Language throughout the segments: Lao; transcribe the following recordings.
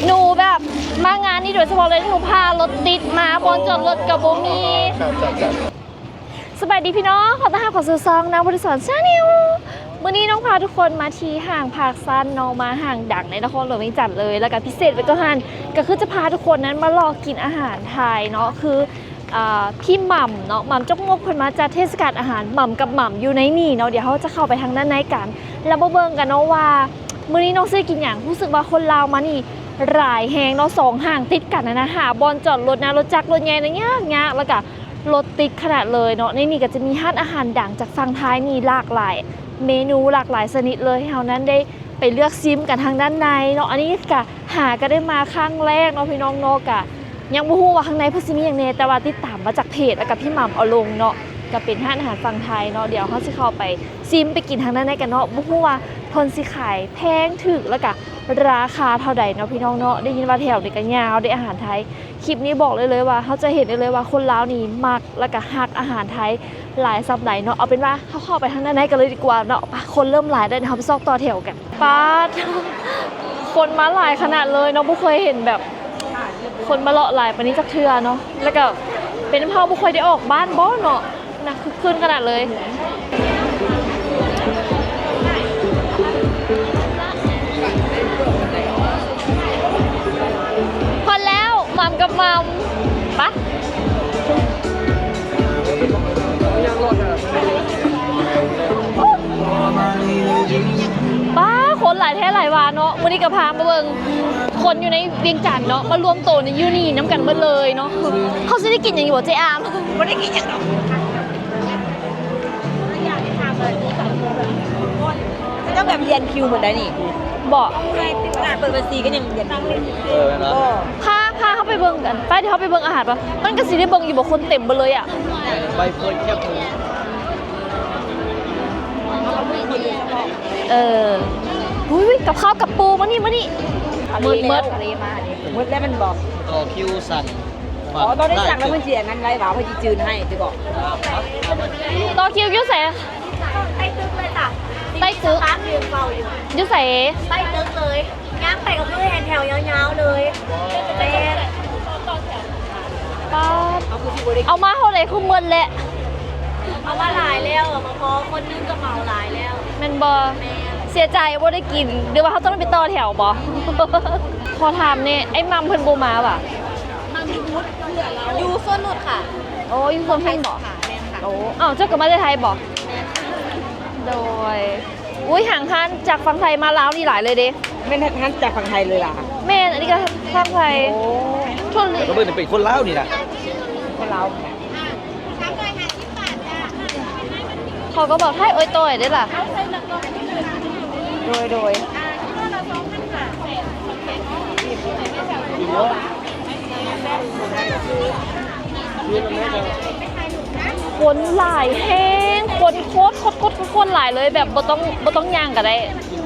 ໜູແບບມາງານນີ້ໂດຍສະເພາະເລີຍ ໜູພາລົດຕິດມາ ບ່ອນຈອດລົດກໍບໍ່ມີ. ສະບາຍດີພີ່ນ້ອງ ຂໍຕ້ອນຮັບເຂົ້າສູ່ຊ່ອງນາງບໍລິສອນ Channel. ມື້ນີ້ນ້ອງພາທຸກຄົນມາທີ່ຫ້າງພາກຊັນເນາະ ມາຫ້າງດັງໃນນະຄອນຫຼວງວຽງຈັນເລີຍ ແລ້ວກໍພິເສດໄປກວ່າຫັ້ນ ກໍຄືຈະພາທຸກຄົນນັ້ນມາເລາະກິນອາຫານໄທເນາະ ຄື ອ່າ ພີ່ໝ່ຳເນາະ ໝ່ຳຈົກມົກ ເພິ່ນມາຈັດເທດສະການອາຫານໝ່ຳກັບໝ່ຳຢູ່ໃນນີ້ເນາະ. ດຽວເຮົາຈະເຂົ້າໄປທາງດ້ານໃນກັນ ແລ້ວມາເບິ່ງກັນເນາະວ່າ ມື້ນີ້ນ້ອງຊິໄດ້ກິນຫຍັງ? ຮູ້ສຶກວ່າຄົນລາວມານີ້ຫຼາຍແຮງເນາະ ສອງຫ້າງຕິດກັນຫັ້ນນະ ຫາບ່ອນຈອດລົດນະ ລົດຈັກລົດໃຫຍ່ນະ ຍາກໆ ແລ້ວກະລົດຕິດຂະໜາດເລີຍເນາະ. ໃນນີ້ກໍຈະມີຮ້ານອາຫານດັງຈາກຝັ່ງໄທນີ້ຫຼາກຫຼາຍເມນູ ຫຼາກຫຼາຍຊະນິດເລີຍ ໃຫ້ເຮົານັ້ນໄດ້ໄປເລືອກຊິມກັນທາງດ້ານໃນເນາະ. ອັນນີ້ກະຫາກໍໄດ້ມາຄັ້ງແລກເນາະ ພີ່ນ້ອງເນາະ ກະຍັງບໍ່ຮູ້ວ່າຂ້າງໃນເພິ່ນຊິມີຫຍັງແດ່ ແຕ່ວ່າຕິດຕາມມາຈາກເພຈ ແລ້ວກະພີ່ໝ່ຳເອົາລົງເນາະ ກະເປັນຮ້ານອາຫານຝັ່ງໄທເນາະ. ດຽວເຮົາຊິເຂົ້າໄປ ຊິມໄປກິນທາງດ້ານໃນກັນເນາະ ບໍ່ຮູ້ວ່າເພິ່ນຊິຂາຍແພງຖືກ ແລ້ວກະລາຄາເທົ່າໃດເນາະ ພີ່ນ້ອງເນາະ. ໄດ້ຍິນວ່າແຖວນີ້ກະຍາວເດ້ອາຫານໄທ. ຄລິບນີ້ບອກໄດ້ເລີຍວ່າ ເຮົາຈະເຫັນໄດ້ເລີຍວ່າຄົນລາວນີ້ມັກ ແລ້ວກະຮັກອາຫານໄທຫຼາຍສ່ຳໃດເນາະ. ເອົາເປັນວ່າເຮົາເຂົ້າໄປທາງດ້ານໃນກັນເລີຍດີກວ່າເນາະ. ໄປ ຄົນເລີ່ມຫຼາຍແລ້ວ ດຽວເຮົາໄປຊອກຕໍ່ແຖວກັນ. ປາດ ຄົນມາຫຼາຍຂະໜາດເລີຍເນາະ ບໍ່ເຄີຍເຫັນແບບ ຄົນມາເລາະຫຼາຍປານນີ້ຈັກເທື່ອເນາະ ແລ້ວກໍເປັນນຳເຮົາບໍ່ຄ່ອຍໄດ້ອອກບ້ານບໍເນາະ ໜັກຄຶກຄື້ນຂະໜາດເລີຍ. ຮອດແລ້ວ ໝ່ຳກັບໝ່ຳ ປະ. ປ້າ ຄົນຫຼາຍແທ້ຫຼາຍວ່າເນາະ. ມື້ນີ້ກໍພາມາເບິ່ງຄົນຢູ່ໃນວຽງຈັນເນາະ ມາລວມໂຕໃນຢູ່ນີ້ນຳກັນເບິດເລີຍເນາະ. ເຮົາຊິໄດ້ກິນຫຍັງຢູ່ບໍ່ເຈ້ອາມ? ບໍ່ໄດ້ກິນຫຍັງດອກ. ເຈົ້າແບບລຽນຄິວໝົດໄດ໋ນີ້. ບໍ່ ຂະໜາດເປີດບັນຊີກໍຍັງເປັນ ເອີ ແມ່ນບໍ່? ພາ ພາເຮົາໄປເບິ່ງກັນ ໄປ ດຽວເຮົາໄປເບິ່ງອາຫານປະ. ມັນກໍຊິໄດ້ເບິ່ງຢູ່ບໍ່ ຄົນເຕັມເບິດເລີຍອະ. ໄປເປີດແຄບໝູ. ເອີ ອຸ້ຍ ກັບເຂົ້າກັບປູ ມານີ້ ມານີ້. ໝົດ ໝົດ ໝົດແລ້ວແມ່ນບໍ່? ຕໍ່ຄິວສັ່ງ. ອໍ ຕ້ອງໄດ້ສັ່ງແລ້ວເພິ່ນຊິອັນນັ້ນໄວ້ຫວາ ເພິ່ນຊິຈື່ນໃຫ້ຕິເກາະ. ຕໍ່ຄິວຢູ່ໃສ? ໃຕ້ຕຶກເລີຍຈ້ະ ໃຕ້ຕຶກ ສະຕາຟຢືນເຝົ້າຢູ່. ຢູ່ໃສ? ໃຕ້ຕຶກເລີຍ ຍ່າງໄປກໍຄືເຫັນແຖວຍາວໆເລີຍ. ແມ່ນ ປາດ ເອົາມາເທົ່າໃດຄືໝົດແຫຼະ? ເອົາມາຫຼາຍແລ້ວ ເອົາມາພໍຄົນໜຶ່ງກໍເໝົາຫຼາຍແລ້ວ. ແມ່ນບໍ່? ແມ່ນ. ເສຍໃຈບໍ່ໄດ້ກິນ ຫຼືວ່າເຮົາຕ້ອງໄປຕໍ່ແຖວບໍ່? ຂໍຖາມແດ່ ໄອ້ໝ່ຳເພິ່ນບໍ່ມາຫວາ? ໝ່ຳຢູ່ພຸ້ນ ຢູ່ສວນນຸດຄ່ະ. ໂອ້ ຢູ່ສວນພຸດບໍ? ແມ່ນຄ່ະ. ໂອ້ ອ້າວ ເຈົ້າກໍມາແຕ່ໄທບໍ? ແມ່ນ. ໂດຍ ອຸ້ຍ ຫາງຮ້ານຈາກຝັ່ງໄທມາລາວນີ້ຫຼາຍເລີຍເດ້. ແມ່ນຮ້ານຈາກຝັ່ງໄທເລີຍຫຼະ? ແມ່ນ ອັນນີ້ກໍຝັ່ງໄທ. ໂອ້ ຄົນລາວ ເປັນຄົນລາວນີ້ນະ ຄົນລາວ. ເຂົາກໍເວົ້າໄທໂອຍໂຕຍເດ້ລະ. ໂດຍ ໂດຍ. ຄົນຫຼາຍແຮງ ຄົນໂຄດ ໂຄດ ໂຄດ ໂຄດຫຼາຍເລີຍ ແບບບໍ່ຕ້ອງ ບໍ່ຕ້ອງຍ່າງກໍໄດ້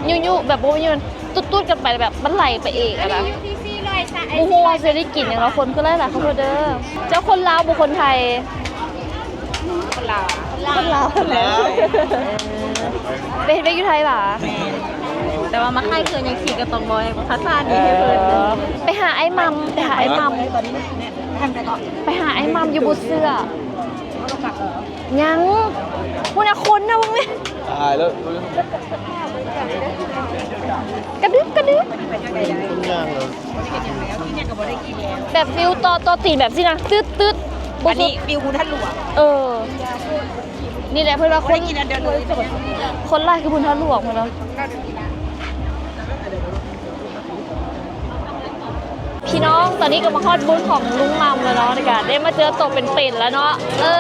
ຍຸໆ ແບບບໍ່ມີ ຕຸດໆກັນໄປ ແບບມັນໄຫຼໄປເອງຫັ້ນນະ. ບໍ່ຮູ້ວ່າຊິໄດ້ກິນຫຍັງເນາະ ຄົນຄືຫຼາຍໆ ຂໍໂທດເດີ. ເຈົ້າຄົນລາວບໍ່ຄົນໄທ? ຄົນລາວ ຄົນລາວ ຄົນລາວ. ໄປເຮັດວຽກຢູ່ໄທຫວາ? ແມ່ນ ແຕ່ວ່າມາຂາຍເຄື່ອງຍັງຂີ່ກະຕ້ອງບໍ່ພາສາດີໃຫ້ເພິ່ນ. ເອີ ໄປຫາອ້າຍໝ່ຳ ໄປຫາອ້າຍໝ່ຳ ໄປຫາອ້າຍໝ່ຳຢູ່ບຸດເສື້ອ. ຍັງ ພຸ້ນນະ ຄົນນະ ເບິ່ງແມະ ຕາຍແລ້ວ ກະດຶບກະດຶບ. ແບບຟີວຕໍ່ ຕໍ່ຕີນແບບຊີ້ນະ ຕຶດໆ. ອັນນີ້ຟີວພູທາດຫຼວງ. ເອີ ນີ້ແຫຼະເພິ່ນວ່າຄົນ ຄົນຫຼາຍຄືພູທາດຫຼວງເພິ່ນວ່າ. ພີ່ນ້ອງ ຕອນນີ້ກໍມາຮອດບູດຂອງລຸງໝ່ຳແລ້ວເນາະ ແລ້ວກໍໄດ້ມາເຈີໂຕເປັນໆແລ້ວເນາະ. ເອີ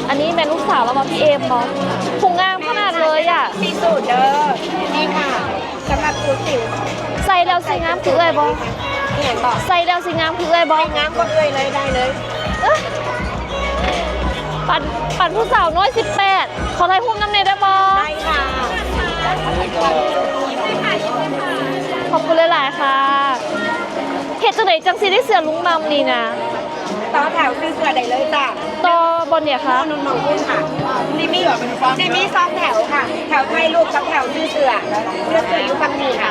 ອັນນີ້ແມ່ນລູກສາວລາວບໍ່ ພີ່ເອັມບໍ່? ຜູ້ງາມຂະໜາດເລີຍອະ. ສີ່ສູດເດີ ນີ້ຄ່ະ ສຳລັບສູດສິວ ໃສ່ແລ້ວຊິງາມຄືເອື້ອຍບໍ່? ອີຫຍັງເກາະ? ໃສ່ແລ້ວຊິງາມຄືເອື້ອຍບໍ່? ໃສ່ງາມກວ່າເອື້ອຍເລີຍ ໄດ້ເລີຍ. ເອີ ປັນ ປັນຜູ້ສາວນ້ອຍສິບແປດ ຂໍຖ່າຍຮູບນຳແດ່ໄດ້ບໍ່? ໄດ້ຄ່ະ ຂອບຄຸນຫຼາຍໆຄ່ະ. ເຮັດຈັ່ງໃດຈັ່ງຊິໄດ້ເສື້ອລຸງໝ່ຳນີ້ນະ? ຕໍ່ແຖວຊື້ເສື້ອໄດ້ເລີຍຈ້າ. ຕໍ່ບ່ອນໃດຄະ? ໜູນໝອງກຸ້ນຄ່ະ ຊິມີ ຊິມີສອງແຖວຄ່ະ ແຖວຖ່າຍຮູບກັບແຖວຊື້ເສື້ອ. ເສື້ອຢູ່ຝັ່ງນີ້ຄ່ະ.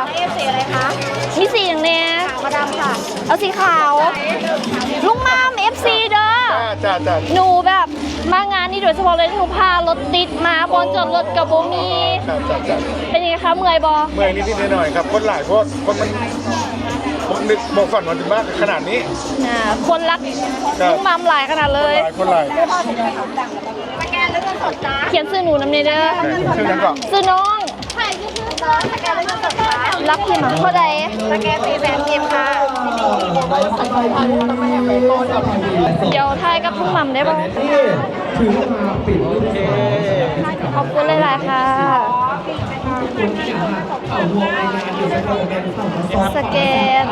ເອັບຊີອະໄລຄະ? ມີສີຫຍັງແດ່? ຂາວກັບດຳຄ່ະ. ເອົາສີຂາວ. ລຸງໝ່ຳ ເອັບຊີເດີ. ຈ້າ ຈ້າ ຈ້າ. ໜູແບບມາງານນີ້ໂດຍສະເພາະເລີຍ ໜູພາລົດຕິດມາ ບ່ອນຈອດລົດກໍບໍ່ມີ. ຈ້າ ຈ້າ ຈ້າ. ເປັນຫຍັງຄະ? ເມື່ອຍບໍ່? ເມື່ອຍນິດໆໜ້ອຍໆຄັບ. ຄົນຫຼາຍໂພດ. ຄົນມັນ ບໍ່ນຶກບໍ່ຝັນວ່າຈະມາຂະໜາດນີ້. ອ່າ ຄົນຮັກ ຈ້າ ລຸງໝ່ຳຫຼາຍຂະໜາດເລີຍ. ຄົນຫຼາຍ ຄົນຫຼາຍ. ຂຽນຊື່ໜູນຳແດ່ເດີ. ຊື່ຫຍັງເກາະ? ຊື່ນ້ອງ. ລັບທີ່ມາເທົ່າໃດ? ສະແກນສີ່ແສນກີບຄ່ະ. ດຽວຖ່າຍກັບລຸງໝ່ຳໄດ້ບໍ່? ຂອບຄຸນຫຼາຍໆຄ່ະ. ສະແກນ.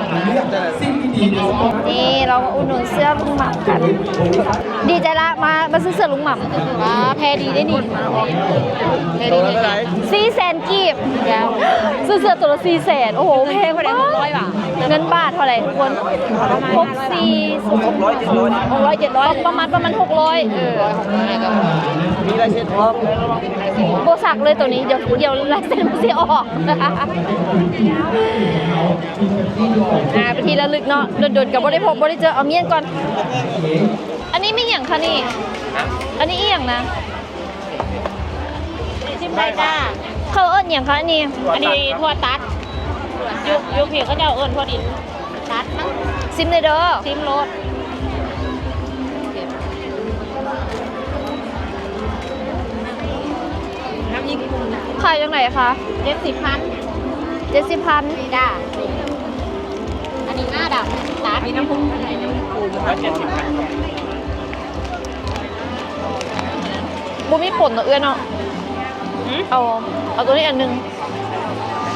ນີ້ ເຮົາມາອຸດໜູນເສື້ອລຸງໝ່ຳກັນ. ດີໃຈລະ ມາ ມາຊື້ເສື້ອລຸງໝ່ຳ. ອ່າ ແພດີໄດ້ນີ້. ແພດີໄດ້ນີ້. ສີ່ແສນກີບ. ຊື້ເສື້ອໂຕລະສີ່ແສນ. ໂອ້ໂຫ ແພງມາກ. ເງິນບາດເທົ່າໃດທຸກຄົນ? ຫົກສີ່ ຫົກຮ້ອຍ ເຈັດຮ້ອຍ ປະມານ ປະມານຫົກຮ້ອຍ. ເອີ ມີລາຍເຊັນພ້ອມ. ບໍ່ສັກເລີຍໂຕນີ້. ດຽວ ດຽວລາຍເຊັນມັນຊິອອກ. ອ່າ ເປັນທີ່ລະລຶກເນາະ. ດົນໆກໍບໍ່ໄດ້ພົບບໍ່ໄດ້ເຈີ. ເອົາມ້ຽນກ່ອນ. ອັນນີ້ແມ່ນຫຍັງຄະນີ້? ອັນນີ້ອີ່ຫຍັງນະ? ຊິມໄດ້ຈ້າ. ເຂົາເອີ້ນຫຍັງຄະອັນນີ້? ອັນນີ້ຖົ່ວຕັດ. ຢູ່ ຢູ່ພີ້ເຂົາເຈົ້າເອີ້ນຖົ່ວດິນຕັດ. ຊິມເລີຍເດີ. ຊິມໂລດ. ຂາຍຈັ່ງໃດຄະ? ເຈັດສິບພັນ. ເຈັດສິບພັນ. ຈ້າ. ອັນນີ້ງາດຳ ຕາດ ມີນ້ຳຜຶ້ງ ບໍ່ມີປົນເນາະເອື້ອຍເນາະ. ເອົາ ເອົາໂຕນີ້ອັນໜຶ່ງ.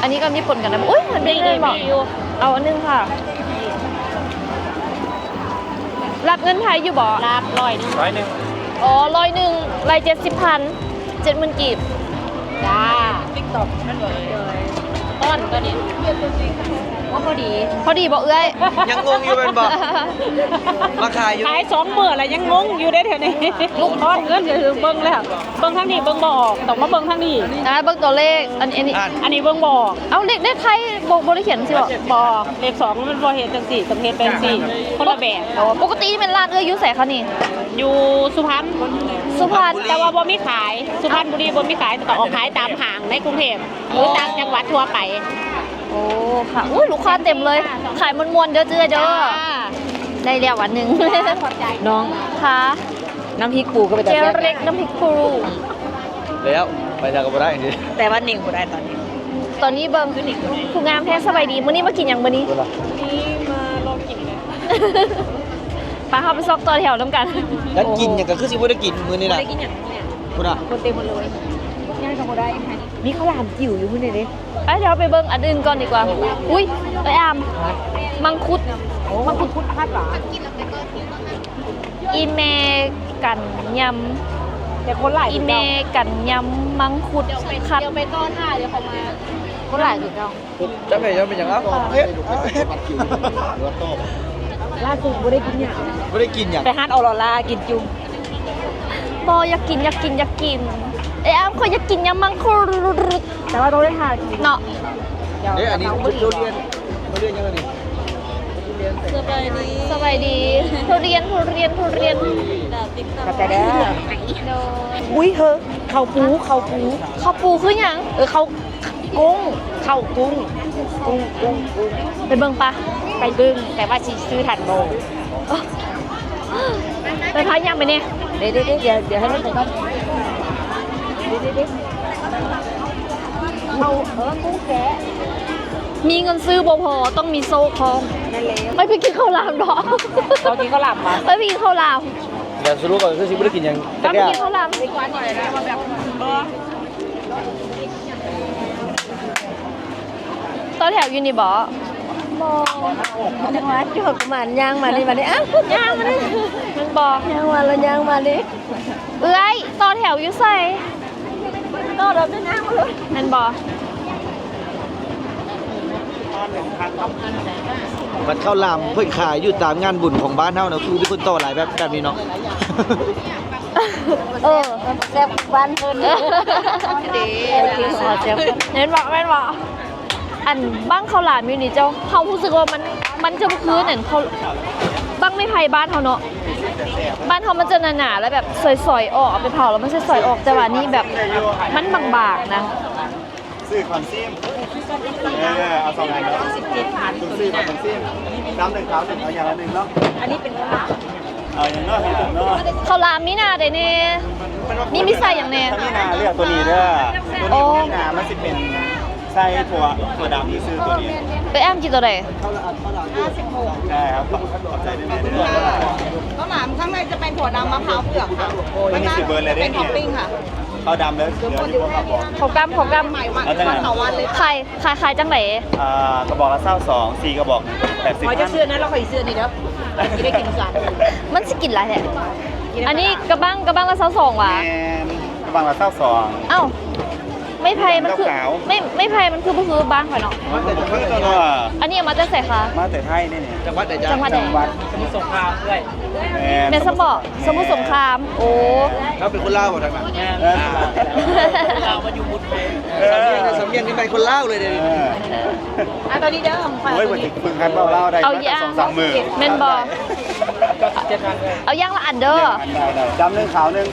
ອັນນີ້ກໍມີປົນກັນນະ. ອຸ້ຍ ມັນເປັນເງິນບໍ່? ເອົາອັນໜຶ່ງຄ່ະ. ຮັບເງິນໄທຢູ່ບໍ່? ຮັບ ຮ້ອຍໜຶ່ງ. ຮ້ອຍໜຶ່ງ. ອໍ ຮ້ອຍໜຶ່ງ ໄລ່ເຈັດສິບພັນ. ເຈັດໝື່ນກີບ. ຈ້າ. ຕິກຕັອກນັ້ນເລີຍ. ໂດຍ ຕ້ອນຕົວນີ້ ໂອ້ ພໍດີ. ພໍດີບໍ່ເອື້ອຍ? ຍັງງົງຢູ່ແມ່ນບໍ່? ມາຂາຍຢູ່ ຂາຍສອງມື້ແລ້ວ ຍັງງົງຢູ່ເດ້ດຽວນີ້. ລູກທອນເງິນ ເບິ່ງແລ້ວ ເບິ່ງທາງນີ້ເບິ່ງບໍ່ອອກ ຕ້ອງມາເບິ່ງທາງນີ້. ອ່າ ເບິ່ງຕົວເລກ. ອັນ ອັນນີ້ ອັນນີ້ເບິ່ງບໍ່ອອກ. ເອົາ ເລກເລກໄທບໍ່ ບໍ່ໄດ້ຂຽນຈັ່ງຊີ້ບໍ່? ບໍ່ ເລກສອງມັນບໍ່ເຮັດຈັ່ງຊີ້ ຕ້ອງເຮັດແບບຊີ້ ຄົນລະແບບ. ອໍ ປົກກະຕິແມ່ນຮ້ານເອື້ອຍຢູ່ໃສຄະນີ້? ຢູ່ສຸພັນ. ສຸພັນ. ແຕ່ວ່າບໍ່ມີຂາຍ ສຸພັນບຸລີບໍ່ມີຂາຍ ແຕ່ກໍອອກຂາຍຕາມຫ້າງໃນກຸງເທບ ຫຼືຕ່າງຈັງຫວັດທົ່ວໄປ. ໂອ້ ຄ່ະ. ອຸ້ຍ ລູກຄ້າເຕັມເລີຍ. ຂາຍມ່ວນໆເດີເອື້ອຍເດີ. ໄດ້ແລ້ວອັນໜຶ່ງ. ນ້ອງ ຄ່ະ. ນ້ຳພລິກປູກໍເປັນຕາແຊບ. ເຈເລັກນ້ຳພລິກປູ ແລ້ວໄປທາງກໍບໍ່ໄດ້. ແຕ່ວ່າໜິງບໍ່ໄດ້ຕອນນີ້. ຕອນນີ້ເບິ່ງຜູ້ງາມແທ້. ສະບາຍດີ. ມື້ນີ້ມາກິນຫຍັງມື້ນີ້? ນີ້ມາລອງກິນ. ໄປ ເຮົາໄປຊອກຕໍ່ແຖວນຳກັນ. ແລ້ວກິນຫຍັງກໍຄືຊິບໍ່ໄດ້ກິນມື້ນີ້ນະ. ບໍ່ໄດ້ກິນຫຍັງ. ພຸ້ນນະ ຄົນເຕັມໝົດເລີຍ. ຍ່າງກໍບໍ່ໄດ້. ມີເຂົ້າຫຼາມຈິ້ວຢູ່ພຸ້ນເດ້. ໄປ ດຽວເຮົາໄປເບິ່ງອັນອື່ນກ່ອນດີກວ່າ. ອຸ້ຍ ເອີຍອາມ ມັງຄຸດ. ໂອ້ ມັງຄຸດ ມັງຄຸດພັດຫວາ? ອີ່ແມ່ກັນຍຳ ແຕ່ຄົນຫຼາຍ ອີ່ແມ່ກັນຍຳມັງຄຸດ. ດຽວໄປ ດຽວໄປຕໍ່ຖ້າ ດຽວເຂົາມາ. ຄົນຫຼາຍຄືເກົ່າ. ຈັກໄດ້ເຈົ້າເປັນຫຍັງ? ເອົ້າ ເຮັດ ເຮັດ. ລ່າສຸດບໍ່ໄດ້ກິນຫຍັງ ບໍ່ໄດ້ກິນຫຍັງ. ໄປຮ້ານອໍລໍລາກິນຈຸ່ມ. ບໍ່ ຢາກກິນ ຢາກກິນ ຢາກກິນ. ເອີຍອາມ ຂ້ອຍຢາກກິນຍຳມັງຄຸດ. ແຕ່ວ່າຕ້ອງໄດ້ຖ້າກິນເນາະ. ເດ້ ອັນນີ້ທຸລຽນ ທຸລຽນຫຍັງອັນນີ້? ສະບາຍດີ ສະບາຍດີ. ທຸລຽນ ທຸລຽນ ທຸລຽນ. ຂອບໃຈເດີ. ໂດຍ. ອຸ້ຍ ເຮີ ເຂົ້າປູ ເຂົ້າປູ. ເຂົ້າປູຄືຫຍັງ? ເອີ ເຂົ້າ ກຸ້ງ ເຂົ້າກຸ້ງ ກຸ້ງ ກຸ້ງ ກຸ້ງ. ໄປເບິ່ງປະ ໄປເບິ່ງ ແຕ່ວ່າຊິຊື້ທັນບໍ່? ໄປພາຍ່າງໄປແດ່. ເດ ເດ ເດ ດຽວ ດຽວໃຫ້ມັນໄປກ່ອນ. ເດ ເດ ເດ ເຂົ້າ ເອີ ກຸ້ງແຈະ. ມີເງິນຊື້ບໍ່ພໍ ຕ້ອງມີໂຊກພ້ອມ. ນັ້ນແຫຼະ. ໄປ ໄປກິນເຂົ້າຫຼາມເນາະ. ເຮົາກິນເຂົ້າຫຼາມປະ? ໄປ ໄປກິນເຂົ້າຫຼາມ. ແລ້ວສະຫຼຸບກໍຄືຊິບໍ່ໄດ້ກິນຫຍັງ. ໄປ ໄປກິນເຂົ້າຫຼາມ. ຕ ຕໍ່ແຖວຢູ່ນີ້ບໍ່? ບໍ່ ຍັງວ່າຢູ່ ປະມານຍ່າງມານີ້ ບາດນີ້ ອ້າວ ຍ່າງມານີ້ ແມ່ນບໍ່? ຍ່າງມາແລ້ວຍ່າງມານີ້. ເອື້ອຍ ຕໍ່ແຖວຢູ່ໃສ? ຕໍ່ແຖວຈະຍ່າງມາເລີຍ ແມ່ນບໍ່? ບັດເຂົ້າຫຼາມເພິ່ນຂາຍຢູ່ຕາມງານບຸນຂອງບ້ານເຮົານະ ຄືມີຄົນຕໍ່ຫຼາຍແບບ ແບບນີ້ເນາະ. ເອີ ແຊບບ້ານເພິ່ນ ເອີ ເອີ ກິນເຂົ້າແຊບ ແມ່ນບໍ່? ແມ່ນບໍ່? ອັນບັ້ງເຂົ້າຫຼາມຢູ່ນີ້ເຈົ້າ ເຮົາຮູ້ສຶກວ່າມັນ ມັນຈະບໍ່ຄືນັ້ນ ເຂົ້າ ບັ້ງໄມ້ໄຜ່ບ້ານເຮົາເນາະ. ບ້ານເຮົາມັນຈະໜາໆ ແລ້ວແບບຊອຍໆອອກ ເອົາໄປເຜົາແລ້ວມັນຊອຍໆອອກ ແຕ່ວ່ານີ້ແບບມັນບາງໆນະ. ຊື້ຂອງຊີມ ເອີ ເອົາສອງອັນເນາະ ຊື້ຂອງຊີມ ນ້ຳໜຶ່ງ ເຂົ້າໜຶ່ງ ເອົາຢ່າງລະໜຶ່ງເນາະ. ອັນນີ້ເປັນເຂົ້າຫຼາມ ເອົາຫຍັງເນາະ ເອົາຫຍັງເນາະ. ເຂົ້າຫຼາມມີໜ້າໃດແດ່? ມີ ມີໃສ່ຫຍັງແດ່? ມີໜ້າ ເລືອກຕົວນີ້ເດີ ຕົວນີ້ ໂອ້ ມີໜ້າ ມັນຊິເປັນ ໃສ່ຖົ່ວ ຖົ່ວດຳຊື່ໆ ຕົວນີ້. ເອື້ອຍອ້ຳກິນຕົວໃດ? ຫ້າສິບຫົກ ໄດ້ຄັບ ຂອບໃຈເດີ. ເຂົ້າຫຼາມຂ້າງໃນຈະເປັນຖົ່ວດຳມະພ້າວເຜືອກຄ່ະ. ໂອ້ຍ ອັນນີ້ຊິເບີດແລ້ວເດ້ ເປັນທັອບປິງຄ່ະ. ເຂົ້າດຳເດີ ເຫຼືອຢູ່ບໍ່ຄັບບໍ່? ເຂົ້າກ້ຳ ເຂົ້າກ້ຳ ເອົາຈັ່ງໃດ? ຂາຍ ຂາຍ ຂາຍຈັ່ງໃດ? ອ່າ ກະບອກລະຊາວສອງ ສີ່ກະບອກ ແປດສິບ ຂ້ອຍຈະຊື້ອັນນັ້ນ ແລ້ວຂ້ອຍຊິຊື້ອັນນີ້ເດີ ຊິໄດ້ກິນນຳກັນ. ມັນຊິກິນຫຼາຍແທ້. ອັນນີ້ກະບັ້ງ ກະບັ້ງລະຊາວສອງຫວາ? ແມ່ນ ກະບັ້ງລະຊາວສອງ. ເອົ້າ ໄມ້ໄຜ່ມັນຄື ໄມ້ ໄມ້ໄຜ່ມັນຄືບໍ່ຄືບ້ານຂ້ອຍເນາະ. ມັນບໍ່ຄືຕົວເນາະ. ອັນນີ້ເອົາມາແຕ່ໃສຄະ? ມາແຕ່ໄທນີ້. ຈັງຫວັດໃດ? ຈັງຫວັດໃດ? ສະມຸດສົງຄາມເອື້ອຍ. ແມ່ນ ແມ່ນຊັ້ນບໍ? ສະມຸດສົງຄາມ. ໂອ້ ລາວເປັນຄົນລາວບໍ່ທາງນັ້ນ? ແມ່ນ. ອ່າ ຄົນລາວມາຢູ່ບຸນໄທ. ເອີ ສຳນຽງ ສຳນຽງນີ້ແມ່ນຄົນລາວເລີຍເດ. ເອີ ອ່ະ ຕອນນີ້ເດີ ໂອ້ຍ ເພິ່ນຝຶກຫັດເວົ້າລາວໄດ້ ເອົາຢ່າງ ສອງສາມມື້ ແມ່ນບໍ່? ເອົາຢ່າງລະອັນເດີ. ໄດ້ໆ ດຳໜຶ່ງ ຂາວໜຶ່ງ.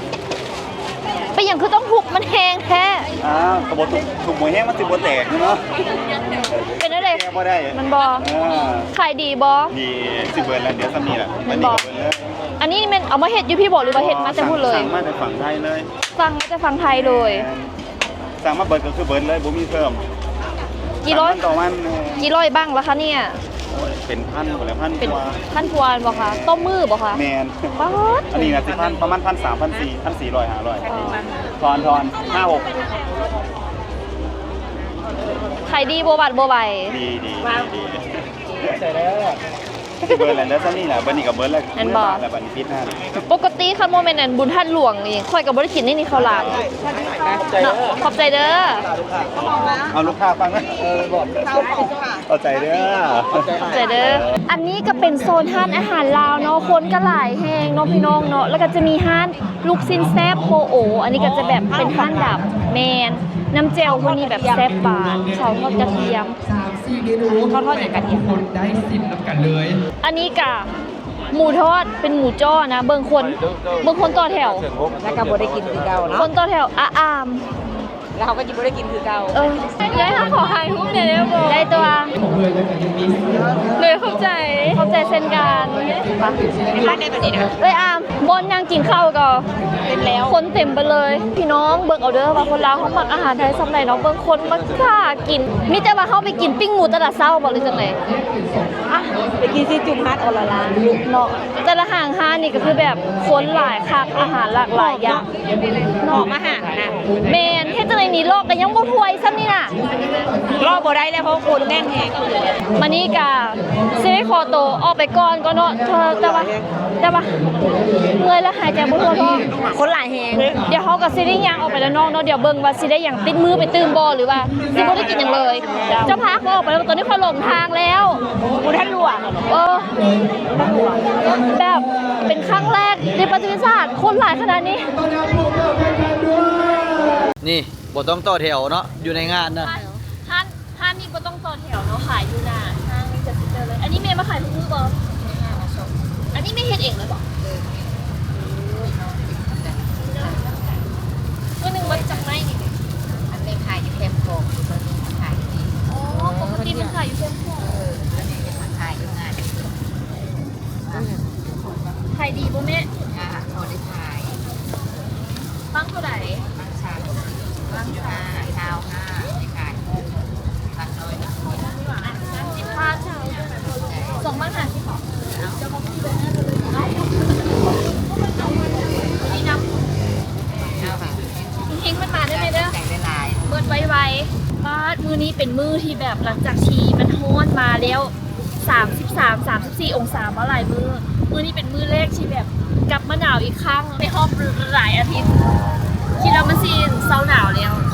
ເປັນຫຍັງຄືຕ້ອງທຸບມັນແຮງແທ້? ອ້າວ ກະບໍ່ທຸບ ທຸບບໍ່ແຮງມັນຊິບໍ່ແຕກເນາະ. ເປັນແນວໃດ? ແກ້ບໍ່ໄດ້ ມັນບໍ່? ເອີ ຂາຍດີບໍ່? ດີ ຊິເບີດແລ້ວ ເດ ສ່ຳນີ້ລະ ແມ່ນບໍ່? ອັນນີ້ແມ່ນເອົາມາເຮັດຢູ່ພີ້ບໍ່ ຫຼືວ່າເຮັດມາແຕ່ພຸ້ນເລີຍ? ສັ່ງມາແຕ່ຝັ່ງໄທເລີຍ. ສັ່ງມາແຕ່ຝັ່ງໄທເລີຍ. ແມ່ນ. ສັ່ງມາເບີດກະຄືເບີດເລີຍ ບໍ່ມີເພີ່ມ. ກີ່ຮ້ອຍ ສັ່ງມາຕໍ່ວັນ. ແມ່ນ. ກີ່ຮ້ອຍບັ້ງລະຄະເນຍ? ໂອ້ຍ ເປັນພັນພຸ້ນແຫຼະ ພັນກວ່າ. ພັນກວ່າແມ່ນບໍ່ຄະ? ຕໍ່ມື້ບໍ່ຄະ? ແມ່ນ. ປາດ ອັນນີ້ນະ ຊິພັນ ປະມານພັນສາມ ພັນສີ່ ພັນສີ່ຮ້ອຍ ຫ້າຮ້ອຍ. ອໍ ທອນ ທອນ ຫ້າຫົກ. ຂາຍດີບໍ່ຫວັດບໍ່ໄຫວ. ດີ ດີ ດີ ດີ. ຊິເບີດແລ້ວເດີ ສ່ຳນີ້ລະ ບາດນີ້ກະເບີດແລ້ວ. ແມ່ນບໍ່? ແລ້ວບາດນີ້ປິດຮ້ານ. ປົກກະຕິຄັນບໍ່ແມ່ນອັນບຸນທາດຫຼວງນີ້ ຂ້ອຍກະບໍ່ໄດ້ກິນເດນີ້ ເຂົ້າຫຼາມເນາະ. ຂອບໃຈເດີ. ເອົາລູກຄ້າຟັງນະ. ເອີ ບອກ ເຂົ້າຂອງ ຂອບໃຈເດີ ຂອບໃຈເດີ. ອັນນີ້ກະເປັນໂຊນຮ້ານອາຫານລາວເນາະ ຄົນກະຫຼາຍແຮງເນາະ ພີ່ນ້ອງເນາະ. ລະກະຈະມີຮ້ານລູກຊີ້ນແຊບໂປໂອ ອັນນີ້ກະຈະແບບເປັນຮ້ານດຳ. ແມ່ນ. ນ້ຳແຈ່ວເພິ່ນນີ້ແບບແຊບຫວານ ເຂົ້າທອດກະທຽມ. ສາມສີ່ເມນູ ເຂົ້າທອດຫຍັງກະທຽມ ທຸກຄົນໄດ້ຊິມນຳກັນເລີຍ. ອັນນີ້ກະໝູທອດ ເປັນໝູຈ້ອນະ. ເບິ່ງຄົນ ເບິ່ງຄົນຕໍ່ແຖວ ແລ້ວກະບໍ່ໄດ້ກິນຄືເກົ່າເນາະ. ຄົນຕໍ່ແຖວອາອາມ ແລ້ວເຮົາກະຊິບໍ່ໄດ້ກິນຄືເກົ່າ. ເອີ ໄດ້ ເຮົາຂໍຖ່າຍຮູບແດ່ໄດ້ບໍ່? ໄດ້ຕົວະ. ໂດຍ ຂອບໃຈ ຂອບໃຈເຊັ່ນກັນ. ເອື້ອຍອາມ ບ່ອນນັ່ງກິນເຂົ້າກະເຕັມແລ້ວ ຄົນເຕັມເບິດເລີຍ. ພີ່ນ້ອງເບິ່ງເອົາເດີວ່າຄົນລາວເຮົາມັກອາຫານໄທສ່ຳໃດເນາະ. ເບິ່ງຄົນມາຖ້າກິນ ມີແຕ່ວ່າເຮົາໄປກິນປີ້ງໝູແຕ່ລະເຊົ້າບໍ່ ຫຼືຈັ່ງໃດ? ອ່ະ ໄປກິນຊີ້ນຈຸ່ມຮ້ານອໍລະລາເນາະ. ແຕ່ລະຫ້າງຮ້ານນີ້ກະຄືແບບຄົນຫຼາຍຄັກ ອາຫານຫຼາກຫຼາຍຢ່າງ. ຫອມອາຫານນະ. ແມ່ນ. ເຮັດຈັ່ງໃດນີ້ ເລາະກະຍັງບໍ່ຖ້ວຍຊ້ຳນີ້ນະ. ເລາະບໍ່ໄດ້ແລ້ວ ເພາະຄົນແໜ້ນແຮງ. ມານີ້ກະຊິໄດ້ຂໍໂຕອອກໄປກ່ອນກ່ອນເນາະ. ແຕ່ວ່າ ແຕ່ວ່າເມື່ອຍແລ້ວຫາຍໃຈບໍ່ທົ່ວທ້ອງ ຄົນຫຼາຍແຮງ. ດຽວເຮົາກະຊິໄດ້ຍ່າງອອກໄປດ້ານນອກເນາະ. ດຽວເບິ່ງວ່າຊິໄດ້ຫຍັງຕິດມືໄປຕື່ມບໍ່ ຫຼືວ່າຊິບໍ່ໄດ້ກິນຫຍັງເລີຍ. ເຈົ້າພາຂ້ອຍອອກໄປແລ້ວ ຕອນນີ້ຂ້ອຍຫຼົງທາງແລ້ວ. ບໍ່ທັນຫຼວງ. ເອີ ແບບເປັນຄັ້ງແລກໃນປະຫວັດຕິສາດ ຄົນຫຼາຍຂະໜາດນີ້. ນີ້ບໍ່ຕ້ອງຕໍ່ແຖວເນາະ ຢູ່ໃນງານນະ. ຮ້ານ ຮ້ານນີ້ບໍ່ຕ້ອງຕໍ່ແຖວເນາະ ຂາຍຢູ່ໜ້າຫ້າງເຊັນເຕີເລີຍ. ອັນນີ້ແມ່ມາຂາຍທຸກມື້ບໍ່? ອັນນີ້ແມ່ເຮັດເອງເລີຍບໍ່? ມື້ໜຶ່ງມັນຈັກໄມ້ນີ້? ອັນແມ່ຂາຍຢູ່ແຄມຂອງ ຕອນນີ້ຂາຍຢູ່. ອໍ ປົກກະຕິມັນຂາຍຢູ່ແຄມຂອງ. ເອີ ອັນນີ້ຂາຍຢູ່ງານ. ຂາຍດີບໍ່ແມ່? ກະພໍໄດ້ຂາຍ. ບັ້ງເທົ່າໃດ? ບັ້ງສາມສິບ ບັ້ງຫ້າ ຊາວຫ້າ ໄດ້ຂາຍ. ພັນໜຶ່ງ ພັນໜຶ່ງ ສອງບັ້ງຫ້າສິບ. ເຮົງໆ ມັນມາເດີແມ່ເດີ. ເບິດໄວໆ. ເປັນມື້ທີ່ແບບ ຫຼັງຈາກທີ່ມັນຮ້ອນມາແລ້ວ ສາມສິບສາມ ສາມສິບສີ່ອົງສາມາຫຼາຍມື້, ມື້ນີ້ເປັນມື້ແລກທີ່ແບບກັບມາໜາວອີກຄັ້ງໃນຮອບຫຼາຍອາທິດ. ຄິດວ່າມັນຊິເຊົາໜາວແລ້ວ.